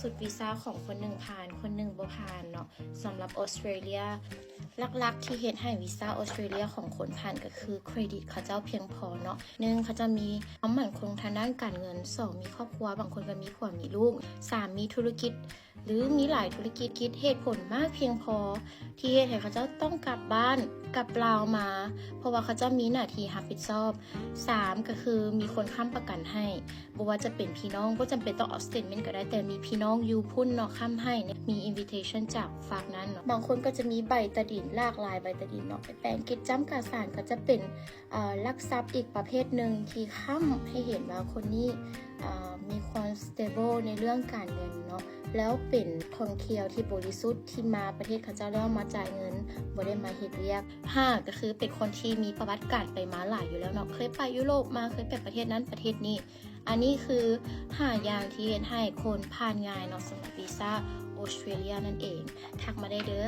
ສຸດວີຊາຂອງຄົນໜຶ່ງຜ່ານ ຄົນໜຶ່ງບໍ່ຜ່ານເນາະ. ສຳລັບອອສເຕຣເລຍ ຫຼັກໆທີ່ເຮັດໃຫ້ວີຊາອອສເຕຣເລຍຂອງຄົນຜ່ານກໍຄືເຄຣດິດເຂົາເຈົ້າພຽງພໍເນາະ. ໜຶ່ງ ເຂົາເຈົ້າມີຄວາມໝັ້ນຄົງທາງດ້ານການເງິນ, ສອງ ມີຄອບຄົວ, ບາງຄົນກໍມີຜົວມີລູກ, ສາມ ມີທຸລະກິດ ຫຼື ມີຫຼາຍທຸລະກິດ. ເຫດຜົນມາກພຽງພໍທີ່ເຮັດໃຫ້ເຂົາເຈົ້າຕ້ອງກັບບ້ານ ກັບລາວມາ ເພາະວ່າເຂົາເຈົ້າມີໜ້າທີ່ຮັບຜິດຊອບ. ສາມ ກໍຄືມີຄົນຄ້ຳປະກັນໃຫ້ ບໍ່ວ່າຈະເປັນພີ່ນ້ອງ, ບໍ່ຈຳເປັນຕ້ອງເອົາສະເຕດເມັນກໍໄດ້, ແຕ່ມີພີ່ນ້ອງຢູ່ພຸ້ນເນາະ ຄ້ຳໃຫ້ ມີອິນວິເທຊັນຈາກຝາກນັ້ນເນາະ. ບາງຄົນກໍຈະມີໃບຕາດິນ ຫຼາກຫຼາຍໃບຕາດິນເນາະ ໄປແປງກິດຈ້ຳກາສານ ກໍຈະເປັນ ເອີ ຫຼັກຊັບອີກປະເພດໜຶ່ງທີ່ຄ້ຳໃຫ້ເຫັນວ່າຄົນນີ້ ເອີ ມີຄວາມສະເຕເບິນໃນເລື່ອງການເງິນເນາະ ແລ້ວເປັນທ່ອງທ່ຽວທີ່ບໍລິສຸດ ທີ່ມາປະເທດເຂົາເຈົ້າແລ້ວມາຈ່າຍເງິນ ບໍ່ໄດ້ມາເຮັດວຽກ. ຫ້າ ກໍຄືເປັນຄົນທີ່ມີປະຫວັດການໄປມາຫຼາຍຢູ່ແລ້ວເນາະ, ເຄີຍໄປຢູໂຣບມາ, ເຄີຍໄປປະເທດນັ້ນປະເທດນີ້. ອັນນີ້ຄືຫ້າຢ່າງທີ່ເຮັດໃຫ້ຄົນຜ່ານງ່າຍເນາະ ສຳລັບວີຊາອອສເຕຣເລຍນັ້ນເອງ. ທັກມາໄດ້ເດີ້.